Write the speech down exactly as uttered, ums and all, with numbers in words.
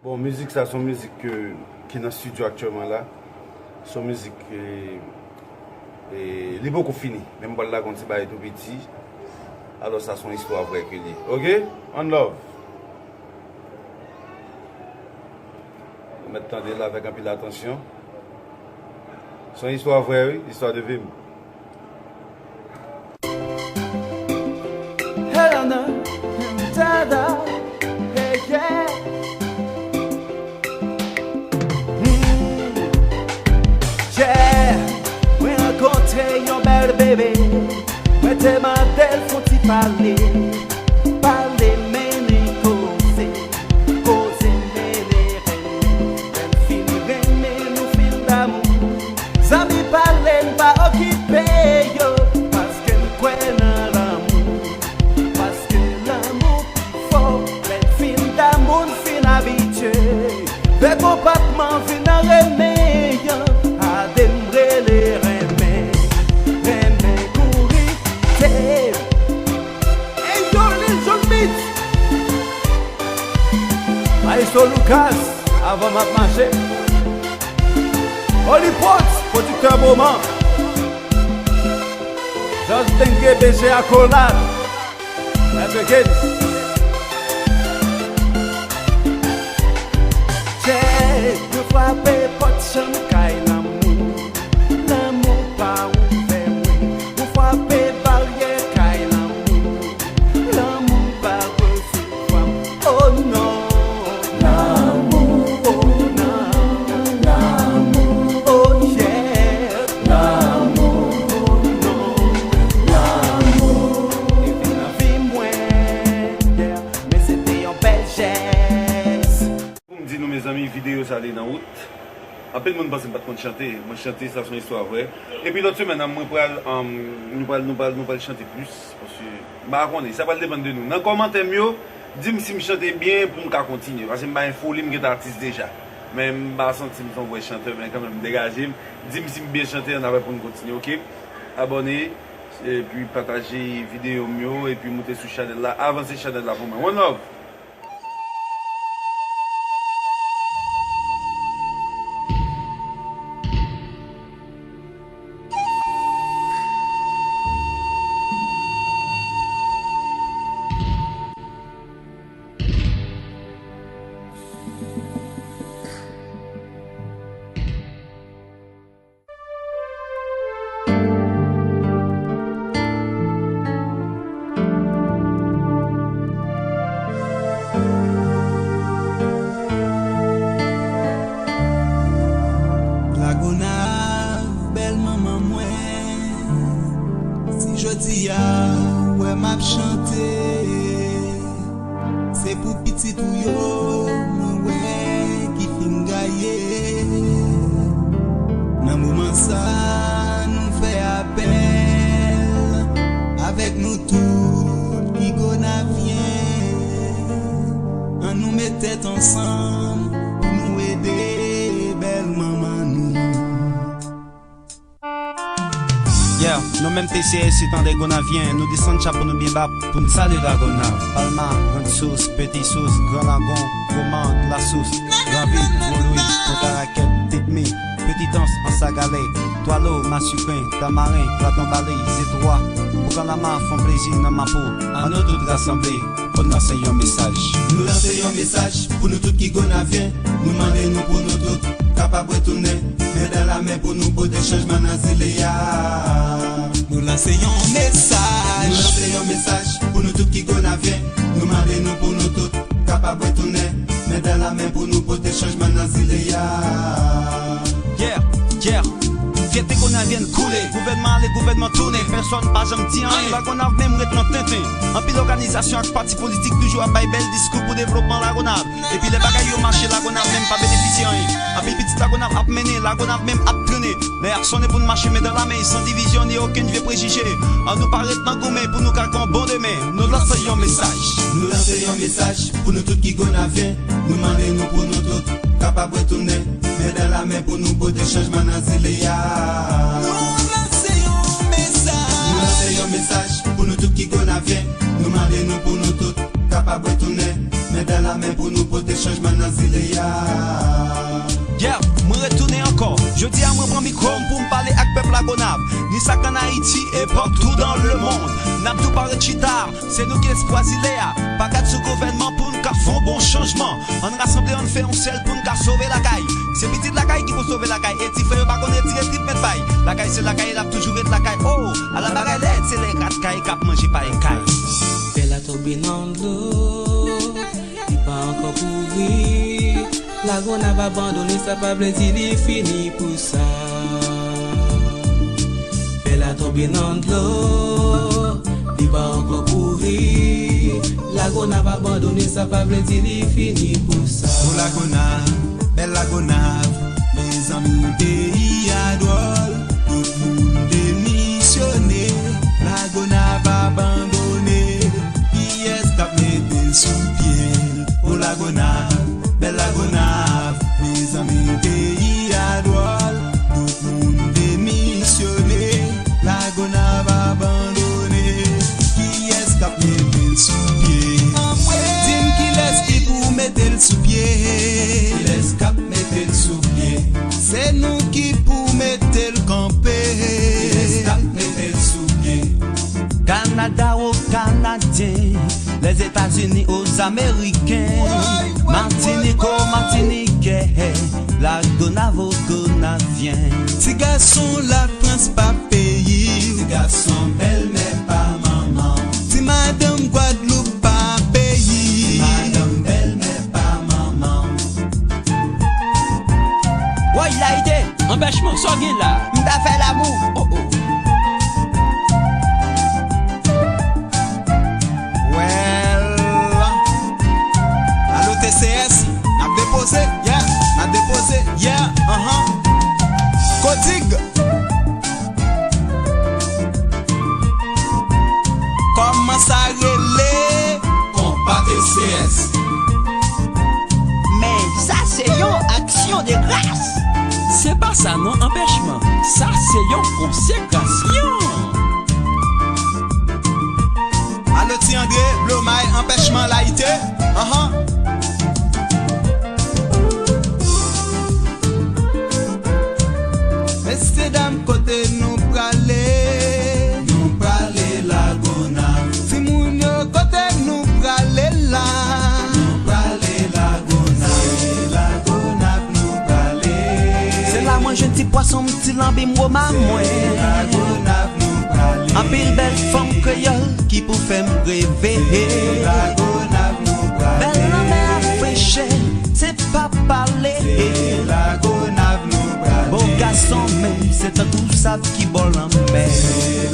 Bon, mizik sa se yon mizik ke, ki nan estidyo aktyèlman la. Se yon mizik, e, e, li poko fini, men m pral lage yon ti bagay tou piti. Alò, sa se yon istwa vrè ke li ye. Oke? One love. Ou mèt tande l avèk anpil atansyon. Se yon istwa vrè, wi, istwa de vi m. Hello, no, tada, hey, yeah. Hmm, yeah, mwen rankontre yon bèl bebe. Mwen te mande l fon ti pale. Pale mennen koze, koze mennen renmen. Lè n fin renmen, nou fin damou. Zanmi pale n pa okipe yo, paske n kwè nan lanmou. Paske lanmou pi fò, lè n fin damou, n fin abitye. Vè konpòtman vin nan renmen an, ade m rele renmen, renmen kouri kite. Hey yo, Lil John Beat. Maestro Lucas, avan m ap mache. Holy Pot, pwodiktè moman. Just Dengue, B J Akolad. Back again. Chè, mwen frape pòt chanm kay lanmou. Lanmou pa ouvè mwen. Mwen frape baryè kay lanmou. Lanmou pa resevwa m. Oh non. Lanmou, oh non. Lanmou, oh yeah. Lanmou, oh non. Lanmou. Te vin nan vi mwen, yeah. Men se te yon bèl jès. Pou m di nou, mezanmi, videyo sa li nan wout. Anpil moun panse m pa t konn chante. Mwen chante, sa se yon istwa vrè. Epi lòt semèn nan, mwen pral, um, nou pral, nou pral, nou pral chante plis. Paske, m pa konnen, sa pral depann de nou. Nan kòmantè m yo, di m si m chante byen pou m ka kontinye. Paske m pa gen foli, m gentan atis deja. Men m pa santi m se yon vrè chantè, men kanmenm, degaje m. Di m si m byen chante, annapre pou n kontinye, oke? Abòne, epi pataje videyo m yo, epi moute sou chanèl la, avanse chanèl la pou mwen. One love! Lagonav, bèl manman mwen, si jodi a ou wè m ap chante, se pou pitit ou yo mwen wè ki fin gaye. Nan moman sa, nou fè apèl avèk nou tout ki Gonavyen. Ann nou met tèt ansanm pou nou ede bèl manman nou. Yeah, nou menm T C S, se tande Gonavyen, nou desann chapo nou byen ba pou n salye Lagonav, Palma, Grande Source, Petit Source, Gran Lagon, Gwo Mòn, Lasous, Gran Vit, Gwo Lwi, Pòtarakèt, Tèt Mi, Petit Anse, Anse à Galets, Twalo, Masikren, Tamaren, Platon Bale, Zetwa, Boukan Lama, Fon Plezi, nan Mapo, ann nou tout rasanble. Pou n lanse yon mesaj. Nou lanse yon mesaj pou nou tout ki Gonavyen. Nou mande nou pou nou tout kapab retounen men dan lamen pou nou pote chanjman nan zile a. Nou lanse yon mesaj. Nou lanse yon mesaj pou nou tout ki Gonavyen. Nou mande nou pou nou tout kapab retounen men dan lamen pou nou pote chanjman nan zile a. Yeah, yeah. Fyète Gonavyen koule. Gouvènman ale, gouvènman tounen. Pèsòn pa janm di anyen. Lagonav menm ret nan tenten. Anpil òganizasyon ak pati politik toujou ap bay bèl diskou pou devlopman Lagonav. Epi lè bagay yo mache, Lagonav menm pa benefisye anyen. Anpil pitit Lagonav ap mennen, Lagonav menm ap trennen. Lè y ap sonnen pou n mache men dan lamen, san divizyon ni okenn vye prejije. Ann nou pa ret nan goumen pou nou ka gen yon bon demen. Nou lanse yon mesaj. Nou lanse yon mesaj pou nou tout ki Gonavyen. Nou mande nou pou nou tout kapab retounen men dan lamen pou nou pote chanjman nan zile a. Nou lanse yon mesaj. Nou lanse yon mesaj pou nou tout ki Gonavyen. Nou mande nou pou nou tout kapab retounen men dan lamen pou nou pote chanjman nan zile Yeah, mwen retounen ankò. Jodi a mwen pran mikwo m pou m pale ak pèp Lagonav, ni sa k ann Ayiti e patou dan lemonn. N ap tou pare chita, se nou ki lespwa zile a. Pa gad sou gouvènman pou n ka fè yon bon chanjman. Ann rasanble, ann fè yon sèl pou n ka sove lakay. Se pitit lakay ki pou sove lakay. E ti frè yo pa konn retire trip met pay. Lakay se lakay, e l ap toujou ret lakay. Oh, ala bagay lèd, se lè rat kay k ap manje pay kay. Fè la tonbe nan dlo. Li pa ankò kouri. Lagonav abandone, sa pa vle di li fini pou sa. Fè la tonbe nan dlo. Li pa ankò kouri. Lagonav abandone, sa pa vle di li fini pou sa. O Lagonav, bèl Lagonav, mezanmi, peyi a dwòl. Tout moun demisyone, Lagonav abandone. Kiyès k ap mete l sou pye l? O Lagonav, bèl Lagonav, mezanmi, peyi a dwòl. Tout moun demisyone, Lagonav abandone. Kiyès k ap mete l sou pye? Di m kilès ki pou mete l sou pye? Kilès k ap mete l sou pye? Se nou ki pou mete l kanpe. Kilès k ap mete l sou pye? Kanada o Kanadyen, Lèzetazini o Ameriken, Matinik o Matinikè, Lagonav o Gonavyen. Ti gason Lafrans pa peyi w. Ti gason bèlmè pa manman w. Ti madanm Gwadloup pa peyi. Ti madanm bèlmè pa manman w. Woy, Layite! Anpèchman, sa w gen la? M ta fè lamou. Oh, oh. Well, alo T C S, n ap depoze, yeah, n ap depoze, yeah, uh-huh. Kodig. Kòman sa rele? Konpa T C S. Men sa se yon aksyon de gras. Se pa sa non, anpèchman. Sa se yon konsekrasyon. Alo Ti Andre, Blomay, anpèchman layite. Anhan. Mesye dam, kote nou prale? Nou prale Lagonav. Timoun yo, kote nou prale la? Nou prale Lagonav. Se Lagonav nou prale. Se la mwen jwenn ti pwason m, ti lanbi m, woma mwen. Se Lagonav nou prale. Anpil bèl fanm kreyòl ki pou fè m reve. Se Lagonav nou prale. Bèl lanmè a frechè, se pa pale. Se Lagonav nou prale. Bo gason, men se tankou sab ki bò lanmè. Se